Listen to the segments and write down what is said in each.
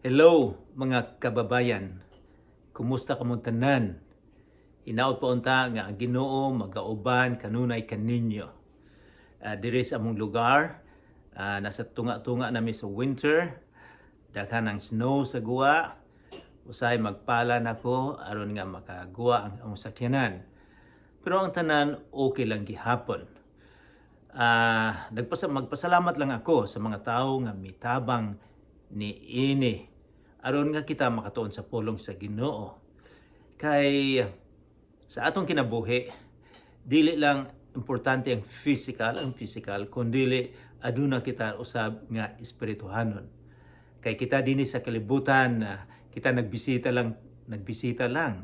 Hello, mga kababayan. Kumusta kamong tanan? Hinaot pa unta nga ang Ginoo magauban kanunay kaninyo. Diri sa among lugar, nasa tunga-tunga nami sa winter. Daghan ang snow sa guwa. Usahay magpala nako aron nga makaguwa ang among sakyanan. Pero ang tanan, okay lang gihapon. Magpasalamat lang ako sa mga tao nga mitabang ni ini aron nga kita makatuon sa pulong sa Ginoo. Kay sa atong kinabuhi, dili lang importante ang physical, kundili aduna kita usab nga espirituhanon. Kay kita dinhi sa kalibutan, kita nagbisita lang, nagbisita lang.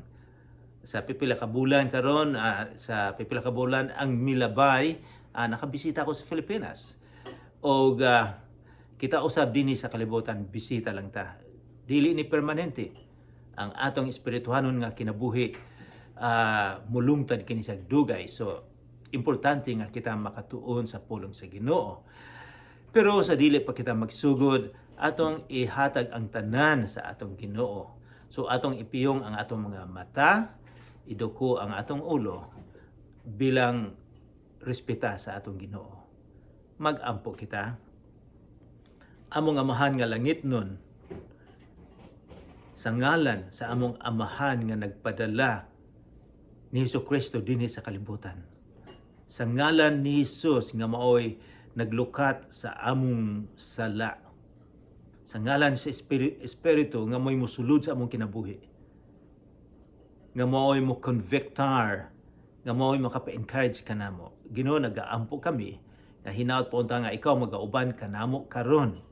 Sa pipila ka bulan karon, sa pipila ka bulan ang milabay, nakabisita ako sa Pilipinas. Og kita usab dinhi sa kalibutan, bisita lang ta. Dili ni permanente. Ang atong espirituhanon nga kinabuhi, mulungtad kini sa dugay. So importante nga kita makatuon sa pulong sa Ginoo. Pero sa dili pa kita magsugod, atong ihatag ang tanan sa atong Ginoo. So atong ipiyong ang atong mga mata, iduko ang atong ulo bilang respeta sa atong Ginoo. Magampo kita. Among Amahan nga langitnon, sa ngalan sa among Amahan nga nagpadala ni Hesus Kristo dinhi sa kalibutan. Sa ngalan ni Hesus nga maoy naglukat sa among sala. Sa ngalan sa Espiritu nga mo'y musulod sa among kinabuhi. Nga maoy mo convictar, nga maoy makapa-encourage kanamo. Ginoo, nagaampo kami nga hinaot po unta nga ikaw magauban kanamo karon.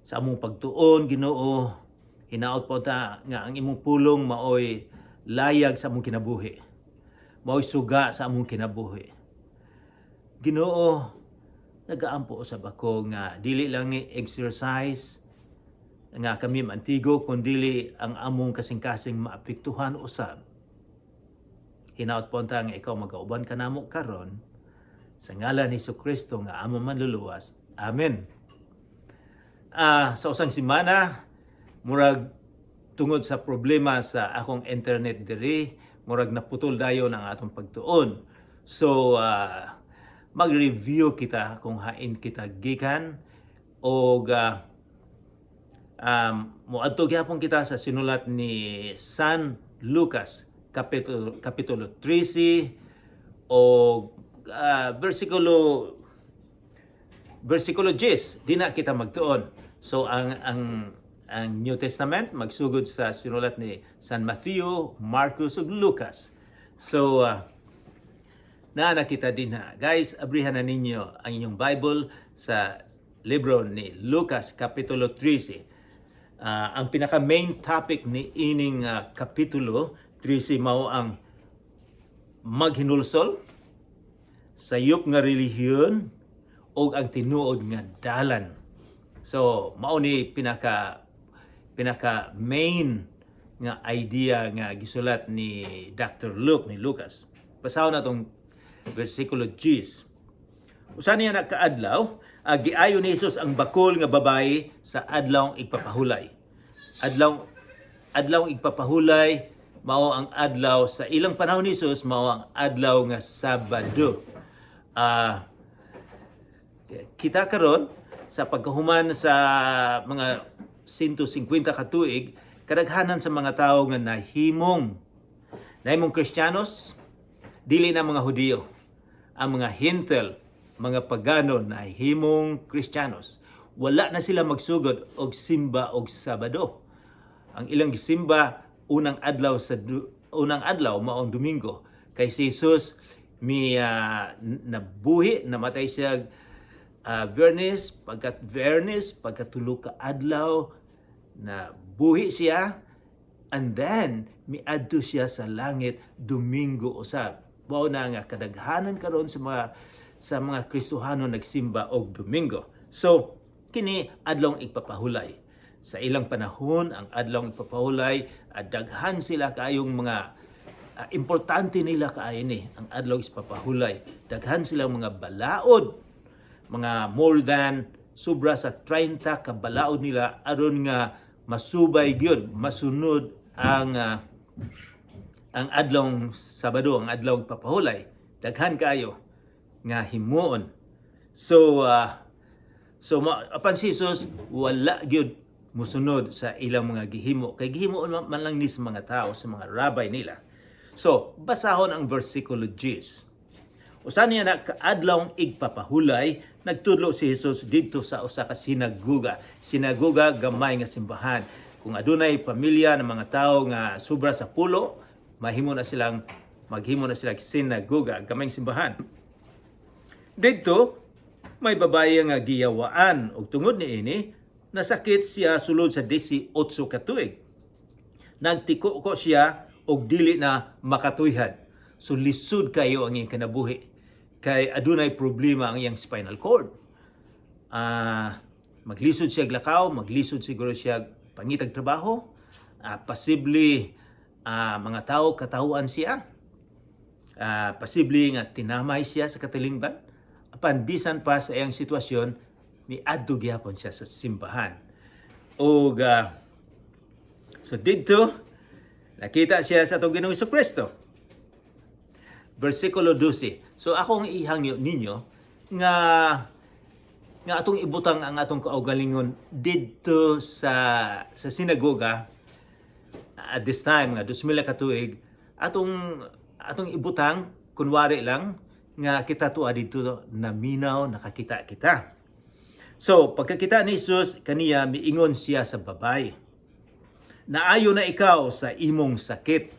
Sa among pagtuon, Ginoo, hinaot po ta nga ang imong pulong maoy layag sa among kinabuhi. Maoy suga sa among kinabuhi. Ginoo, nagaampo usab ako nga dili lang ni exercise nga kami maantigo, kundili ang among kasing-kasing maapektuhan usab. Hinaot po unta nga ikaw magauban kanamo karon, sa ngalan ni Kristo nga among Manluluwas. Amen. Sa usang semana, murag tungod sa problema sa akong internet diri, murag naputol dayon ang atong pagtuon. So mag-review kita kung hain kita gikan og moadto gihapon kita sa sinulat ni San Lucas, kapitulo 13 o versikulo 10. Di na kita magtuon. So ang New Testament magsugod sa sinulat ni San Matthew, Marcos ug Lucas. So naa na kita dinha. Guys, abrihan na ninyo ang inyong Bible sa libro ni Lucas, kapitulo 13. Ang pinaka main topic ni ining kapitulo 13 mao ang maghinulsol, sayop nga relihiyon ug ang tinuod nga dalan. So mao ni pinaka pinaka main nga idea nga gisulat ni Dr. Luke, ni Lucas. Basahon natong versikulo 10. Usa niya nakaadlaw, giayo ni Jesus ang bakol nga babayi sa Adlaw Igpapahulay. Adlaw Igpapahulay mao ang adlaw sa ilang panahon ni Jesus, mao ang adlaw nga Sabado. Kita karon, sa pagkahuman sa mga 150 ka tuig, kadaghanan sa mga tao nga nahimong Kristiyanos, dili na mga Hudiyo. Ang mga Hentil, mga pagano, nahimong Kristiyanos. Wala na sila magsugod og simba og Sabado. Ang ilang gisimba unang adlaw maong Domingo. Kay si Jesus mi nabuhi, namatay siya Biyernes, pagkat Biyernes, pagkatulo ka adlaw na buhi siya, and then miadto siya sa langit Domingo usab. Mao na nga kadaghanan karon sa mga Kristohano nagsimba og Domingo. So kini Adlong Igpapahulay. Sa ilang panahon, ang Adlong Igpapahulay, at daghan sila kayong mga importante nila kaayo ni ang Adlaw Igpapahulay. Daghan silang mga balaod, mga more than Sobra sa 30 ka balaod nila aron nga masubay gyud, masunod ang adlong Sabado, ang adlong papahulay. Daghan kayo nga himuon. So apan si Jesus wala gyud musunod sa ilang mga gihimo kay gihimo man lang ni sa mga tao, sa mga rabbi nila. So, basahon ang versikulo 10. Usa niya na kaadlawng igpapahulay, nagtudlo si Jesus didto sa usa ka sinaguga. Sinaguga, gamay nga simbahan. Kung adunay pamilya ng mga tao nga sobra sa 10, mahimo na silang maghimo na sila sinaguga, gamay nga simbahan. Didto, may babaye nga giyawaan ug tungod niini nasakit siya sulod sa 18 ka tuig. Nagtiko ko siya og dili na makatuyhad. So lisod kayo ang iyang kinabuhi kay adunay problema ang iyang spinal cord. Maglisod siya lakaw, maglisod siguro siya pangitag trabaho, posible mga tao katawhan siya. Posible nga tinamay siya sa katilingban. Apan bisan pa sa iyang sitwasyon, miadto gihapon siya sa simbahan. Og so didto nakita siya sa atong Ginoong Kristo. Versikulo 12. So akong ihangyo ninyo nga atong ibutang ang atong kaugalingon didto sa sinagoga at this time nga 2000 ka tuig, atong ibutang kunwari lang nga kita tuwa didto naminaw, nakakita kita. So pagkakita ni Jesus kaniya, miingon siya sa babae, "Naayo na ikaw sa imong sakit."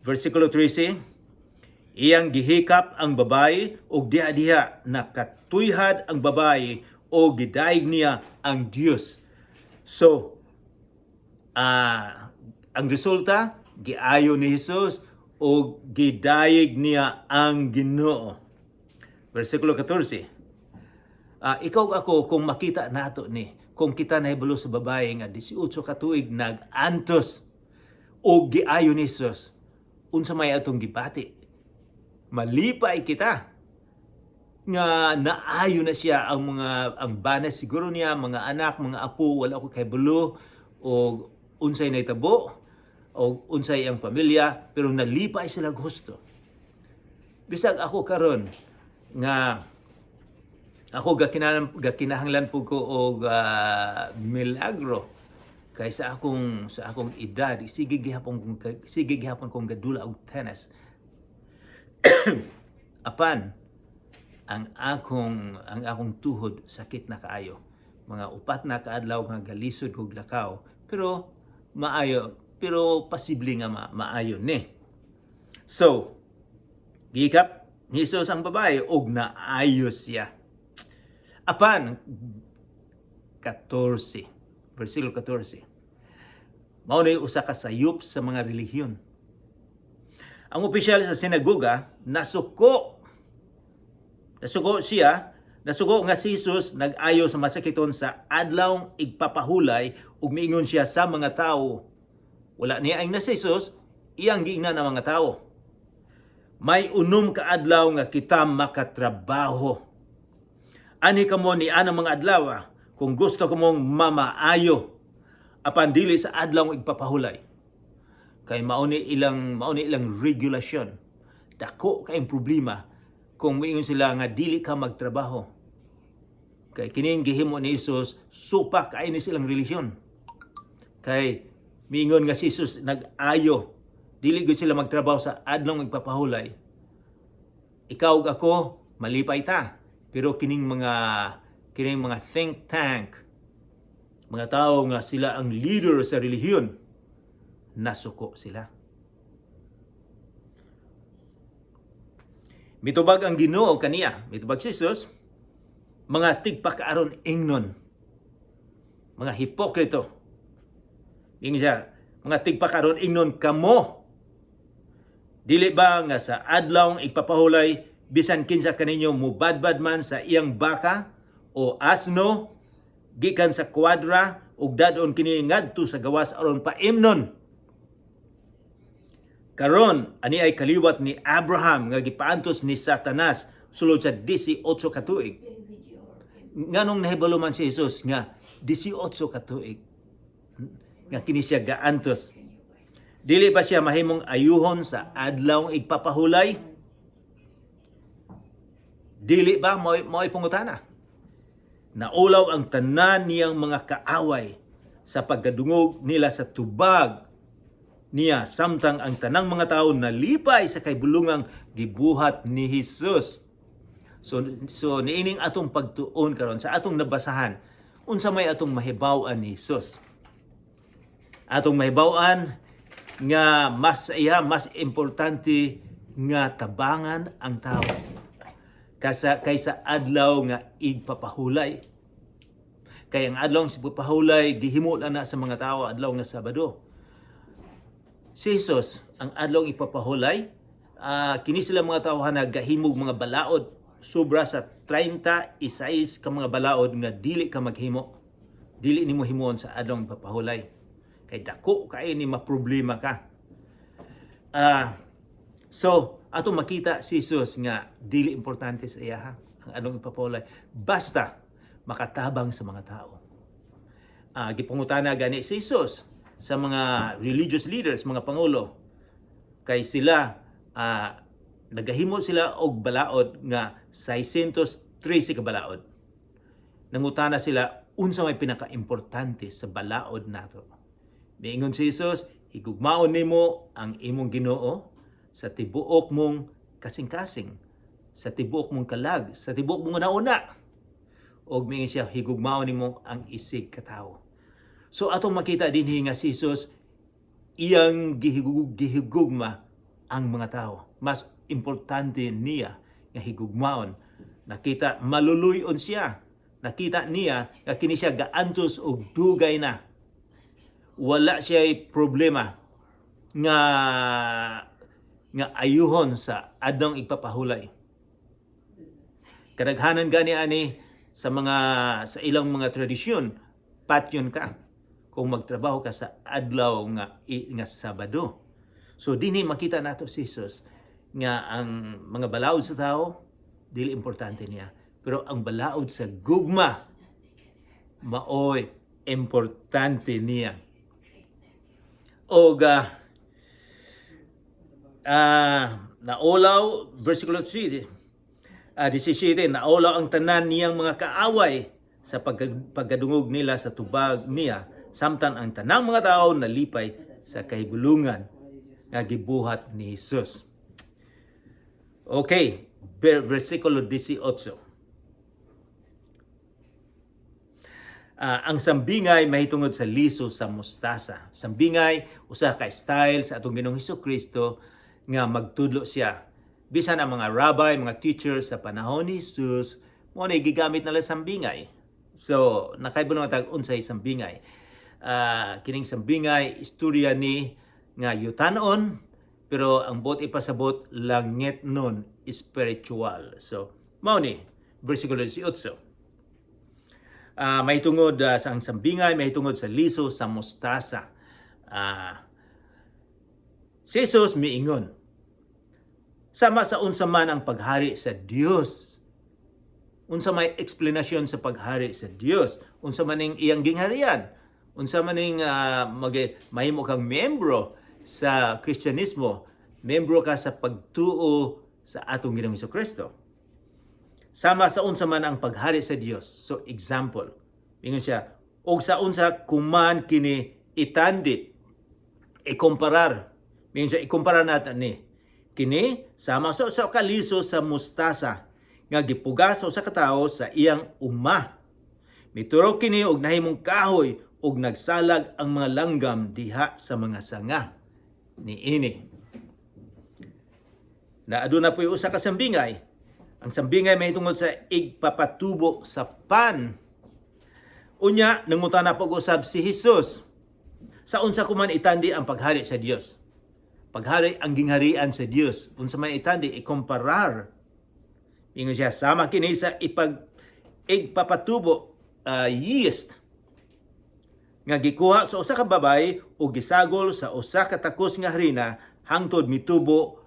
Versikulo 13, iyang gihikap ang babae ug diha-diha nakatuyhad ang babae o gidayeg niya ang Dios. So, ang resulta, giayo ni Jesus o gidayeg niya ang Ginoo. Versikulo 14. Ikaw, ako, kung makita nato ni, kung kita nahibalo sa babae nga 18 ka tuig nag-antos o giayo ni Jesus, unsa may atong gibati? Malipay kita nga naayo na siya. Ang mga ang bana siguro niya, mga anak, mga apo, wala ko kahibalo o unsay nahitabo o unsay ang pamilya, pero nalipay sila gusto. Bisag ako karon nga ako gakinahanglan po ko og milagro kay sa akong edad sige gihapon kong gadula og tennis, apan ang akong tuhod sakit na kaayo. Mga 4 na kaadlaw nga galisod kog lakaw, pero maayo, pero posible nga maayo ni. So gihikap ni Jesus ang babae og naayo siya. Apan 14, versikulo 14, mao na usa ka sayop sa mga relihiyon. Ang opisyal sa sinagoga nasuko. Nasuko siya, nasuko nga si Jesus nag-ayo sa masakiton sa adlawng igpapahulay ug miingon siya sa mga tao. Wala niya ang na si Jesus, iyang giingnan ang mga tao. "May 6 ka adlaw nga kita makatrabaho. Anhi kamo ni anang mga adlaw kung gusto kamong mamaayo, apan dili sa adlaw igpapahulay." Kay mao ni ilang regulasyon. Dako kayong problema kung moingon sila nga dili ka magtrabaho. Kay kining gihimo ni Jesus, supak kaayo ni silang relihiyon. Kay miingon nga si Jesus nag-ayo, dili gyud sila magtrabaho sa adlong igpapahulay. Ikaw ug ako malipay ta. Pero kining mga think tank, mga tao nga sila ang leader sa relihiyon, nasuko sila. Mitubag ang Ginoo kaniya, mitubag si Jesus, "Mga tigpakaaron ingnon, mga hipokrito." Ingon siya, "Mga tigpakaaron ingnon kamo. Dili ba nga sa adlawng igpapahulay bisan kinsa kaninyo mubadbad man sa iyang baka o asno gikan sa kwadra ug dadon kini ngadto sa gawas aron paimnon? Karon ani ay kaliwat ni Abraham nga gipaantos ni Satanas sulod sa 18 ka tuig." Nganong nahibalo man si Jesus nga 18 ka tuig nga kini siya gaantos? Dili ba siya mahimong ayuhon sa adlaw igpapahulay? Dili ba mao'y pangutana? Naulaw ang tanan niyang mga kaaway sa pagkadungog nila sa tubag niya, samtang ang tanang mga tao nalipay sa kahibulungang gibuhat ni Jesus. So niining atong pagtuon karon sa atong nabasahan, unsa may atong mahibaw-an ni Jesus? Atong mahibaw-an nga mas iya mas importante nga tabangan ang tao kaysa adlaw nga igpapahulay. Kay ang adlaw nga igpapahulay, gihimo na sa mga tao adlaw nga Sabado. Si Jesus, ang adlaw ipapahulay, kini sila mga tao nagahimog mga balaod, sobra sa 36 ka mga balaod nga dili ka maghimo. Dili nimo himuon sa adlaw ipapahulay. Kay dako kay ni maproblema ka. So, ato makita si Jesus nga dili importante sa iya ha, ang adlong ipapahulay. Basta makatabang sa mga tao. Gipangutana gani si Jesus sa mga religious leaders, mga pangulo, kay sila nagahimo sila og balaod nga 613 ka balaod. Nangutana sila unsa may pinakaimportante sa balaod nato. Miingon si Jesus, "Higugmaon nimo ang imong Ginoo sa tibuok mong kasing-kasing, sa tibuok mong kalag, sa tibuok mong una-una." Og miingon siya, "Higugmaon nimo ang isig katawo." So atong makita dinhi nga si Jesus, iyang gihigugma ang mga tao. Mas importante niya nga higugmaon. Nakita maluluy-on siya. Nakita niya nga kini siya gaantos og dugay na. Wala siya problema nga ayuhon sa adlong igpapahulay. Kadaghanan gani ani sa ilang mga tradisyon, patyon ka kung magtrabaho ka sa adlaw nga Sabado. So dinhi makita nato si Jesus nga ang mga balaod sa tao dili importante niya, pero ang balaod sa gugma maoy importante niya. Og naulaw, versikulo 3, 17, naulaw ang tanan niyang mga kaaway sa pagkadungog nila sa tubag niya, samtang ang tanang mga tao nalipay sa kahibulungan nga gibuhat ni Jesus. Okay, versikulo 18. Ang sambingay mahitungod sa liso sa mustasa. Sambingay, usa ka style sa atong Ginoong Hesus Kristo nga magtudlo siya. Bisan ang mga rabbi, mga teacher sa panahon ni Jesus, mo na gigamit nila sambingay. So, nakaibo na tag unsay sambingay. Kining sambingay, istorya ni nga yutanon, pero ang buot ipasabot langit nun, spiritual. So, mao ni versikulo 18. Mahitungod sa ang sambingay, mahitungod sa liso sa mustasa. Si Jesus miingon, "Sama sa unsa man ang paghari sa Dios?" Unsa may eksplanasyon sa paghari sa Dios? Unsa man ning iyang gingharian? Unsa man ning mahimo kang membro sa Kristyanismo? Membro ka sa pagtuo sa atong Ginoong Kristo. Sama sa unsa man ang paghari sa Dios? So example, ingon siya, og sa unsa kuman kini itandi, ikumparar. Ingon siya, ikumpara natin ni. Kini sama sa usa ka liso sa mustasa nga gipugas sa usa ka tawo sa iyang uma. Miturok kini og nahimong kahoy og nagsalag ang mga langgam diha sa mga sanga niini. Na aduna po'y usa ka sambingay. Ang sambingay mahitungod sa igpapatubo sa pan. Unya, nangutana pag-usab si Jesus, sa unsa kuman itandi ang paghari sa Dios? Paghari ang gingharian sa Dios. Unsa man itandi, ikomparar? Ingon siya, sama kini sa igpapatubo yeast nga gikuha sa usa ka babay o gisagol sa usa ka takos nga harina hangtod mitubo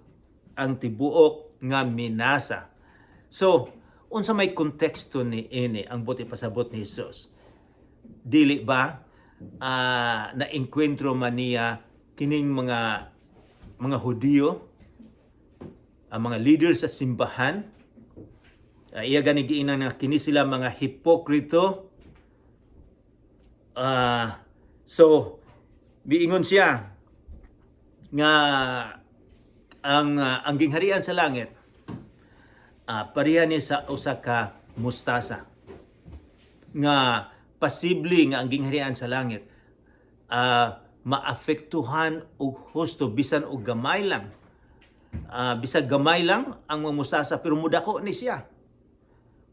ang tibuok nga minasa. So, Unsa may konteksto ni ini ang buot ipasabot ni Jesus? Dili ba na engkwentro man niya kining mga Hudiyo, ang mga leader sa simbahan? Iya gani giingnan nga kini sila mga hipokrito. So miingon siya nga ang gingharian sa langit pareha ni sa usa ka mustasa, nga posible nga ang gingharian sa langit maapektuhan og husto bisan og gamay lang. Bisag gamay lang ang mga mustasa, pero mudako ni siya.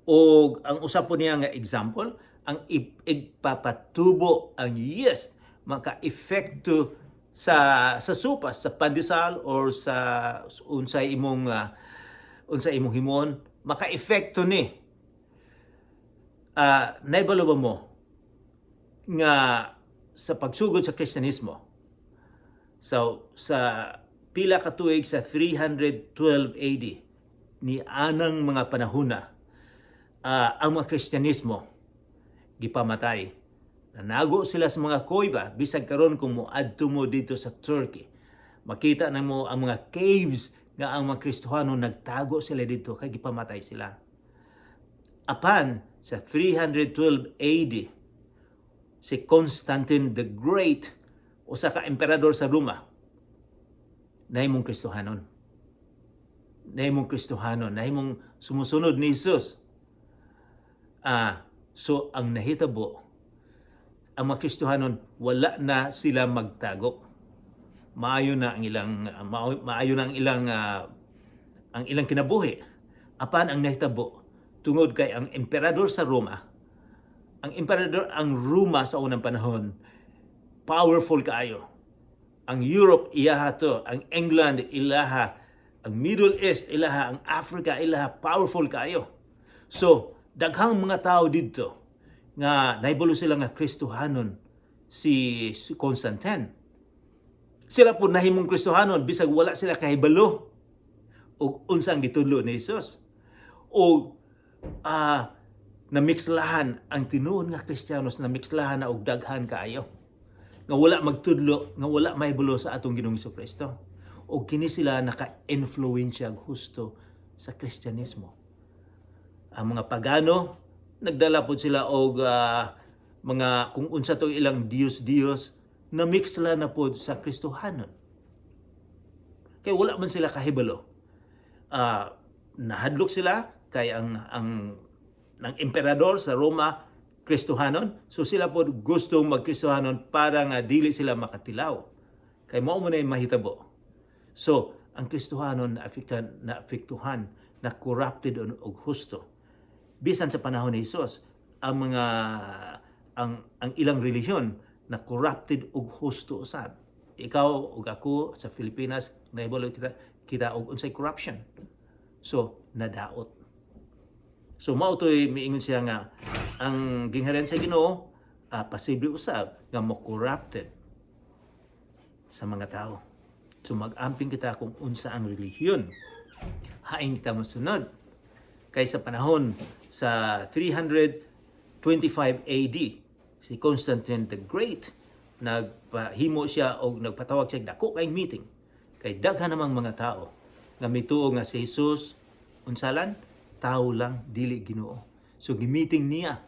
O ang usa po niya nga example, ang igpapatubo ang yeast maka-epekto sa sopas, sa pandesal or sa unsay imong himon, maka-epekto ni. Naibalo ba mo nga sa pagsugod sa Kristyanismo, so sa pila ka tuig sa 312 AD ni anang mga panahona, ang mga Kristyanismo gipamatay. Nanago sila sa mga kuweba. Bisag karon, kung moadto mo dito sa Turkey, makita na mo ang mga caves nga ang mga Kristohano nagtago sila dito kay gipamatay sila. Apan sa 312 AD, si Constantine the Great, usa ka emperador sa Roma, nahimong Kristohanon. Nahimong Kristohanon, nahimong sumusunod ni Jesus. So ang nahitabo, ang mga Kristohanon wala na sila magtago. Maayo na ang ilang kinabuhi. Apan ang nahitabo, tungod kay ang emperador sa Roma, ang emperador, ang Roma sa unang panahon, powerful kaayo. Ang Europe iyaha to, ang England ilaha, ang Middle East ilaha, ang Africa ilaha, powerful kaayo. So, daghang mga tao didto nga nahibalo sila nga Kristohanon si Constantine. Sila po nahimong Kristohanon bisag wala sila kahibalo og unsang gitudlo ni Jesus. O namikslahan ang tinuod nga Kristiyanos, namikslahan na og daghan kaayo nga wala magtudlo, nga wala mahibalo sa atong Ginoong Kristo. O kini sila naka-influensya husto sa Kristyanismo. Ang mga pagano nagdala pod sila og mga kung unsa to ilang Diyos-Diyos, na mix sila na pod sa Kristohanon. Kay wala man sila kahibalo. Nahadlok sila kay ang emperador sa Roma Kristohanon, so sila pod gustong magkristohanon para nga dili sila makatilaw. Kay mao man ay mahitabo. So, ang Kristohanon na apektuhan, na corrupted og husto. Bisan sa panahon ni Jesus, ang mga ang ilang relihiyon na corrupted og husto usab. Ikaw ug ako sa Pilipinas, nahibalo kita og unsay corruption. So, nadaot. So mao to'y miingon siya nga ang gingharian sa Ginoo posible usab nga mo corrupted sa mga tao. So mag-amping kita kung unsa ang relihiyon hain kita mosunod. Kay sa panahon sa 325 AD, si Constantine the Great, nagpahimo siya og nagpatawag siya og dako kay meeting kay daghan namang mga tao nga mituo nga si Jesus unsalan tao lang, dili Ginoo. So gi-meeting niya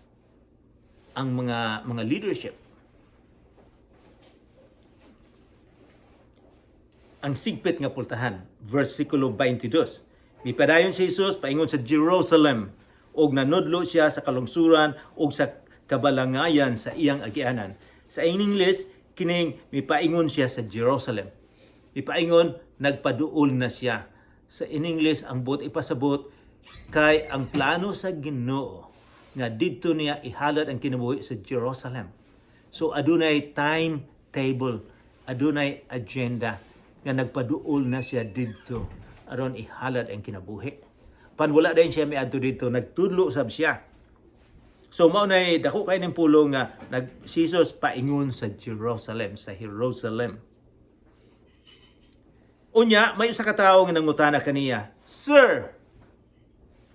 ang mga leadership. Ang sigpit nga pultahan, versikulo 22. Mipadayon si Jesus paingon sa Jerusalem ug nanudlo siya sa kalungsuran ug sa kabalangayan sa iyang agianan. Sa English, kining mipaingon siya sa Jerusalem. Mipaingon, nagpaduol na siya. Sa in English, ang buot ipasabot kay ang plano sa Ginoo nga didto niya ihalad ang kinabuhi sa Jerusalem. So adunay timetable, adunay agenda nga nagpaduol na siya didto aron ihalad ang kinabuhi. Pan wala din siya miadto didto, nagtudlo sab siya. So mao nay dako kay ning pulong nga nag si Jesus paingon sa Jerusalem, sa Jerusalem. Unya, may usa ka tawo nga nangutana kaniya, "Sir,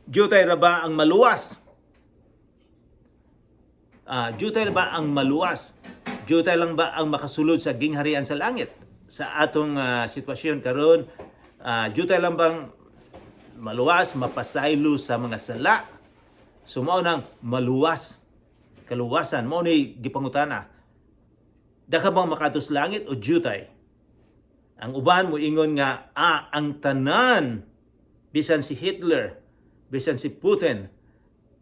Jutay ra ba ang maluwas? Jutay ra ba ang maluwas? Jutay lang ba ang makasulod sa gingharian sa langit? Sa atong sitwasyon karon, jutay lang bang maluwas, mapasaylo sa mga sala? So mao nang maluwas, kaluwasan, mao ni gipangutana. Daka bang makaadto sa langit o jutay? Ang uban mo ingon nga ang tanan, bisan si Hitler, bisan si Putin,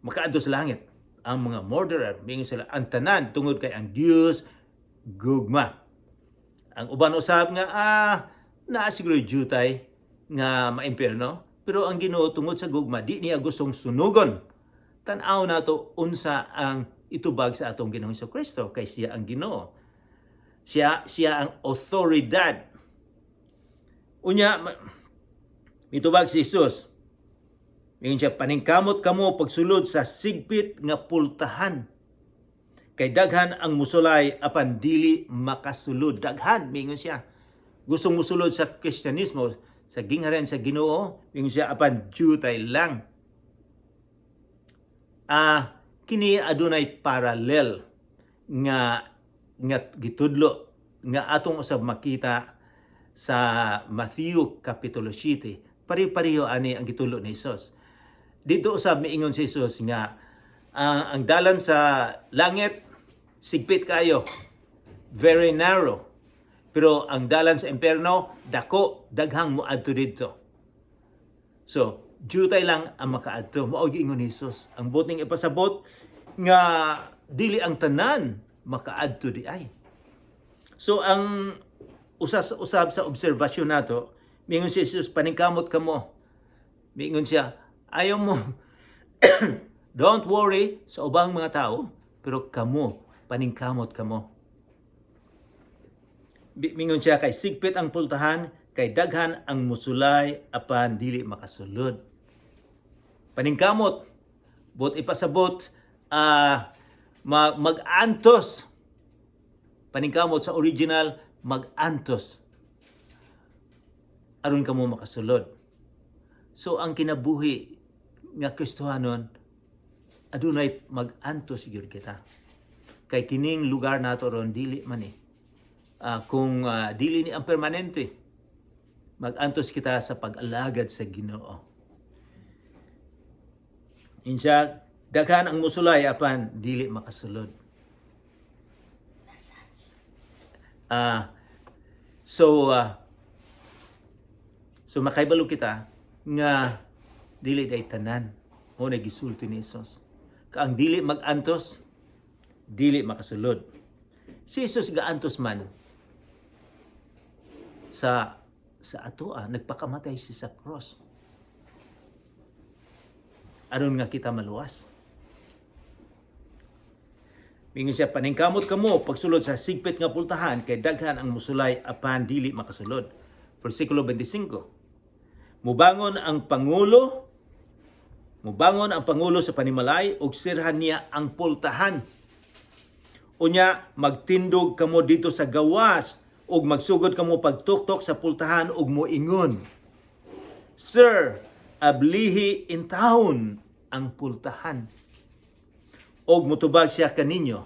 makaadto sa langit. Ang mga murderer, miingon sila ang tanan tungod kay ang Dios gugma. Ang uban usab nga naa siguro jutay nga maimpierno, pero ang Ginoo, tungod sa gugma, di niya gustong sunugon. Tan-aw nato unsa ang itubag sa atong Ginoong Kristo, kay siya ang Ginoo. Siya siya ang otoridad. Unya mitubag si Jesus. Ingon siya, "Paningkamot kamo pagsulod sa sigpit nga pultahan. Kay daghan ang musulay apan dili makasulod." Daghan, mingon siya, gustong musulod sa Kristyanismo, sa gingharian sa Ginoo, mingon siya, apan jutay lang. Kini adunay parallel nga nga gitudlo nga atong usab makita sa Matthew Kapitulo 7. Pare-pareho ani ang gitudlo ni Jesus. Dito usab miingon si Jesus nga ang dalan sa langit sigpit kayo, very narrow. Pero ang dalan sa impierno dako, daghang moadto didto. So, jutay lang ang makaadto. Mao giingon ni Jesus. Ang buot ning ipasabot nga dili ang tanan makaadto di ay. So ang usas usab sa obserbasyon nato, mingon si Jesus, "Paningkamot kamo." Mingon siya, ayaw mo, don't worry sa ubang mga tao, pero kamo, paningkamot kamo. Mingon siya, kay sigpit ang pultahan, kay daghan ang musulay apan dili makasulod. Paningkamot, buot ipasabot, mag-antos. Paningkamot sa original, mag-antos aron kamo makasulod. So ang kinabuhi nga Kristohanon, adunay mag-antos gyud kita. Kay kining lugar nato ron dili man eh. Kung dili ni ang permanente, mag-antos kita sa pag-alagad sa Ginoo. Insa, daghan ang musulay apan dili makasulod. So makaibalo kita nga dili day tanan, mao na gisulti ni Jesus. Ka ang dili mag-antos, dili makasulod. Si Jesus gaantos man sa atoa, nagpakamatay siya sa cross aron nga kita maluwas. Mingon siya, "Paningkamot kamo pagsulod sa sigpit nga pultahan, kay daghan ang musulay apan dili makasulod." Versikulo 25. Mubangon ang pangulo sa panimalay ug sirhan niya ang pultahan. Unya magtindog kamo dito sa gawas ug magsugod kamo pagtuktok sa pultahan ug moingon, 'Sir, ablihi intawon ang pultahan.' Og mutubag siya kaninyo,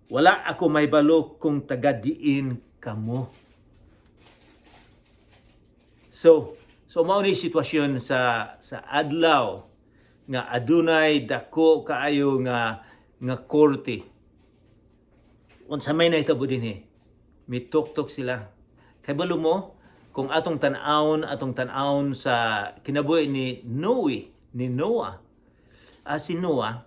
'Wala ako mahibalo kung taga diin kamo.'" So mao ni sitwasyon sa adlaw nga adunay dako kaayo nga nga korte. Unsa may nahitabo dinhi? Mituktok sila. Kay balo mo kung atong tan-awon sa kinabuhi ni Noe, ni Noah. Si Noah,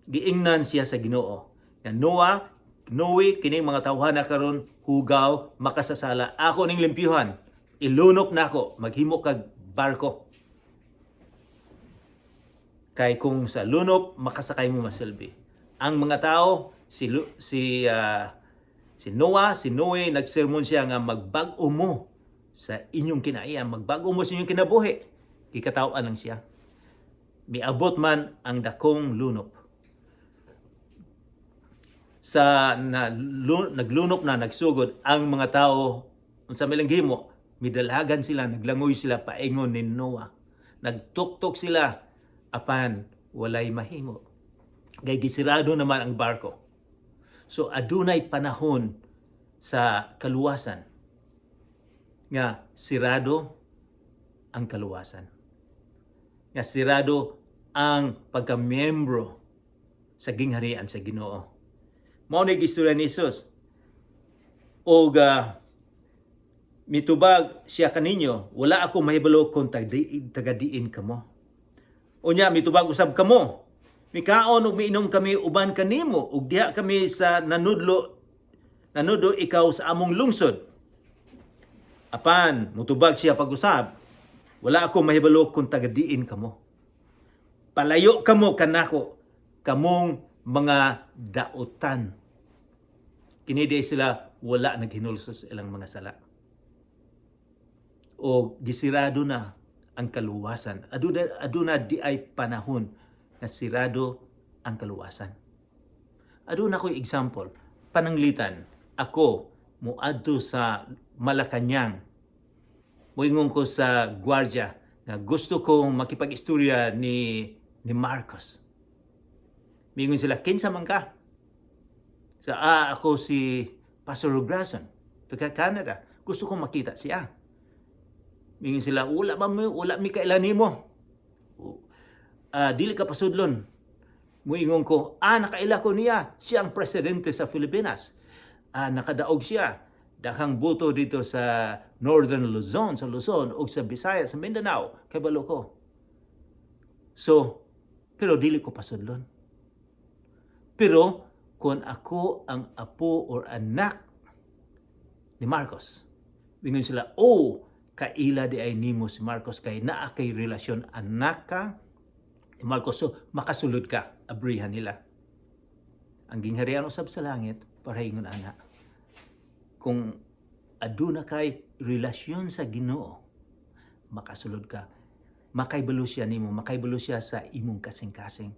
giingnan siya sa Ginoo. Nga Noah, Noe, kining mga tawhana karon hugaw, makasasala. Ako ning limpyuhan. Ilunok nako, maghimo kag barko. Kay kung sa lunop makasakay mo, masilbi. Ang mga tao, si Noah, si Noe, nagsermon siya nga magbag-o mo sa inyong kinaiya, magbag-o mo sa inyong kinabuhi. Gikataw-an lang siya. Miabot man ang dakong lunop. Sa na, naglunop na, nagsugod ang mga tao, unsa may gihimo, midalagan sila, naglangoy sila paingon ni Noah. Nagtuktok sila. Apan walay mahimo. Kay gisirado naman ang barko. So adunay panahon sa kaluwasan nga sirado ang kaluwasan. Nga sirado ang pagkamiyembro sa gingharian sa Ginoo. Mao ni gistorya ni Jesus. Og mitubag siya kaninyo, "Wala ako mahibalo kung taga-diin kamo." Unya mitubag usab kamo, "Mikaon ug miinom kami uban kanimo ug diha kami sa nanudlo nanudlo ikaw sa among lungsod." Apan mutubag siya pag-usab, "Wala ako mahibalo kung taga-diin kamo. Palayo kamo kanako, kamong mga dautan." Kini di sila wala naghinulsol sa ilang mga sala. O gisirado na ang kaluwasan. Aduna di ay panahon na sirado ang kaluwasan. Aduna ko'y example. Pananglitan, ako muadto sa Malacañang. Moingon ko sa gwardiya nga gusto kong makipag-istorya ni Marcos. Mingon sila, "Kinsa man ka?" Sa ako si Pastor Rograson, taga Canada. Gusto kong makita siya. Mingon sila, "Wala ba mo, wala mi kaila nimo. Dili ka pasudlon." Muingon ko, "Nakaila ko niya. Siya ang presidente sa Pilipinas. Nakadaog siya. Daghang boto dito sa Northern Luzon, sa Luzon, o sa Visayas, sa Mindanao. Kabalo ko. So, pero dili ko pasudlon." Pero, kung ako ang apo or anak ni Marcos, mingon sila, "Oh, kaila di ay nimo si Marcos kay naa kay relasyon, anak ka ni Marcos, so makasulod ka." Abrihan nila. Ang gingharian usab sa langit, para ingon ana. Kung aduna kay relasyon sa Ginoo, makasulod ka. Makaibalo siya nimo, makaibalo siya sa imong kasing-kasing.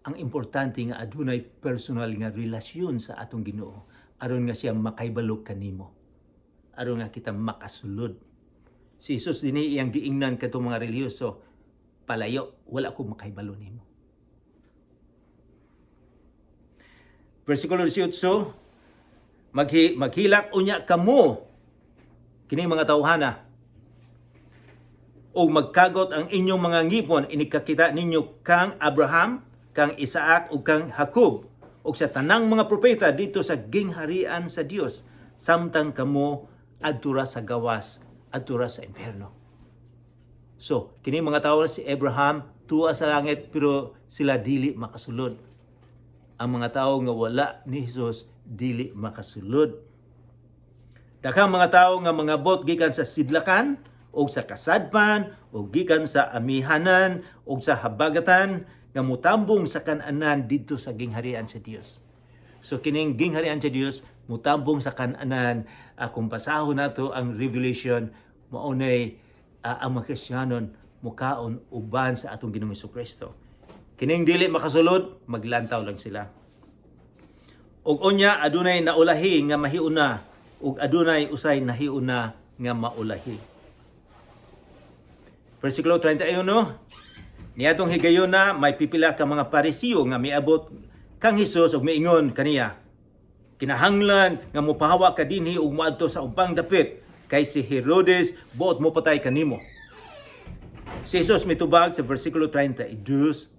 Ang importante nga adunay personal nga relasyon sa atong Ginoo aron nga siya makaibalo kanimo. Aron nga kita makasulod. Si Jesus dinhi iyang giingnan kadtong mga relihiyoso, "Palayo, wala ko makaibalo nimo." Versikulo 18, "Maghilak unya kamo kini mga tawhana ug magkagot ang inyong mga ngipon inikakita ninyo kang Abraham, kang Isaac ug kang Jacob ug sa tanang mga propeta dito sa gingharian sa Dios samtang kamo adtura sa gawas, adtura sa impierno." So, kini mga tawo, si Abraham tuwa sa langit pero sila dili makasulod. Ang mga tao nga wala ni Jesus dili makasulod. Daghang mga tao nga mangabot gikan sa sidlakan o sa kasadpan o gikan sa amihanan o sa habagatan nga mutambong sa kananan didto sa gingharian sa Dios. So kining gingharian sa Dios mutambong sa kananan. Kung basahon nato ang Revelation, maunay ang mga Kristiyanon mukaon uban sa atong Ginoong Kristo. Kining dili makasulod, maglantaw lang sila. Ug unya adunay naulahi nga mahiuna ug adunay usay nahiuna nga maulahi. Versikulo 31, niadtong higayuna may pipila ka mga Parisiyo nga miabot kang Hesus ug miingon kaniya, "Kinahanglan nga mopahawa ka dinhi ug moadto sa ubang dapit kay si Herodes buot mopatay kanimo." Si Jesus mitubag sa versikulo 32,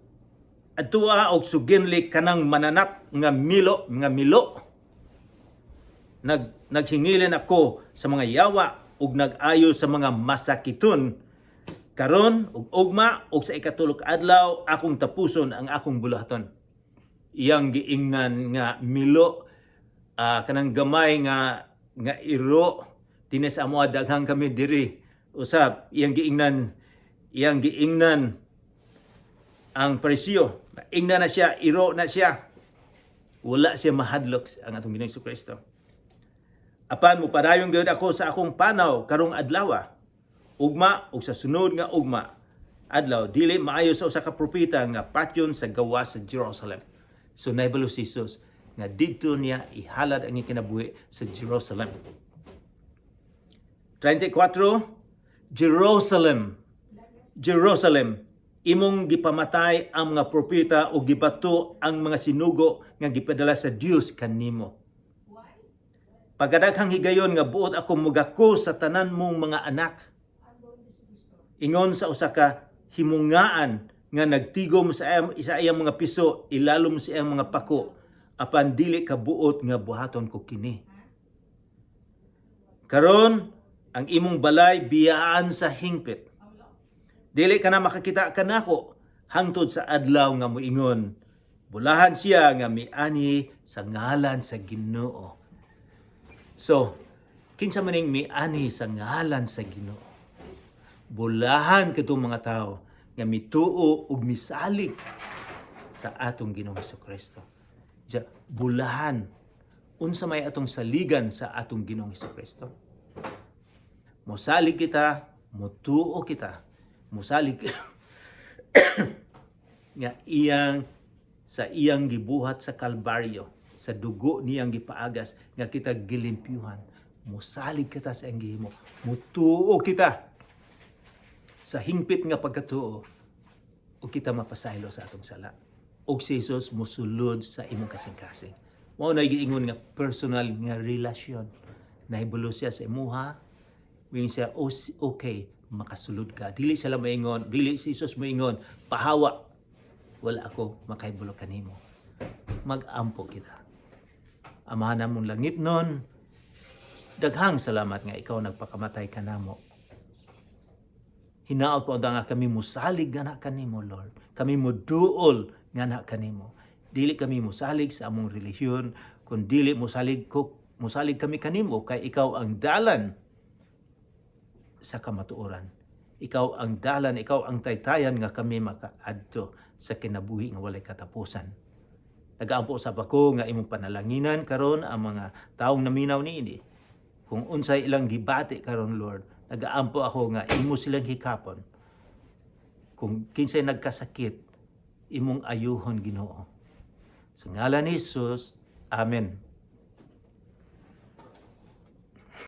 "Adtua og suginli kanang mananap nga milo nga milo. Naghingilin ako sa mga yawa ug nag-ayo sa mga masakiton karon ug ugma ug sa ikatulo ka adlaw akong tapuson ang akong buluhaton." Iyang giingnan nga milo, kanang gamay nga nga iro dinhi sa amoa, daghan kami diri usab. Iyang giingnan ang Parisiyo. Ingnan na siya, iro na siya. Wala siya mahadlok ang atong Ginoong Kristo. "Apan mopadayon gyud ako sa akong panaw karong adlaw, ugma ug sa sunod nga ugma adlaw. Dili maayo sa usa ka propeta nga patyon sa gawas sa Jerusalem." So nahibalo si Jesus nga didto niya ihalad ang iyang kinabuhi sa Jerusalem. 34, "Jerusalem, Jerusalem, Imong gipamatay ang mga propeta o gibato ang mga sinugo nga gipadala sa Dios kanimo. Pagkadaghang higayon nga buot ako mugako sa tanan mong mga anak. Ingon sa usa ka himungaan nga nagtigom sa iyang mga piso ilalom sa iyang mga pako, apan dili ka buot nga buhaton ko kini. Karon ang imong balay biyaan sa hingpit. Dili ka na makakita kanako hangtod sa adlaw nga moingon, "Bulahan siya nga miani sa ngalan sa Ginoo." So, kinsa man ning miani sa ngalan sa Ginoo? Bulahan kadtong mga tao nga mituo ug misalig sa atong Ginoong Kristo. Ja, bulahan, unsa may atong saligan sa atong Ginoong Kristo? Mosalig kita, mutuo kita, mosalig nga iyang sa iyang gibuhat sa Kalbaryo, sa dugo niyang gipaagas nga kita gilimpyuhan. Mosalig kita sa iyang gihimo. Mutuo kita sa hingpit nga pagkatuo ug kita mapasaylo sa atong sala. Ug si Jesus mosulod sa imong kasing-kasing. Mao na giingon nga personal nga relasyon. Nahibalo siya sa imuha, moingon siya, "Oh, okay, makasulod ka." Dili siya lang maingon, dili si Jesus moingon, "Pahawa, wala ako makahibalo kanimo." Mag-ampo kita. Amahan namong langitnon, daghang salamat nga ikaw nagpakamatay kanamo. Hinaot po nga kami musalig nga na kanimo, Lord. Kami muduol nga na kanimo. Dili kami musalig sa among relihiyon, kun dili musalig kami kanimo kay ikaw ang dalan sa kamatuoran. Ikaw ang dalan, ikaw ang taytayan nga kami makaadto sa kinabuhi nga walay katapusan. Nagaampo usab ako nga imong panalanginan karon ang mga taong naminaw niini. Kung unsay ilang gibati karon, Lord, nagaampo ako nga imo silang hikapon. Kung kinsay nagkasakit, imong ayuhon, Ginoo. Sa ngalan ni Jesus, Amen.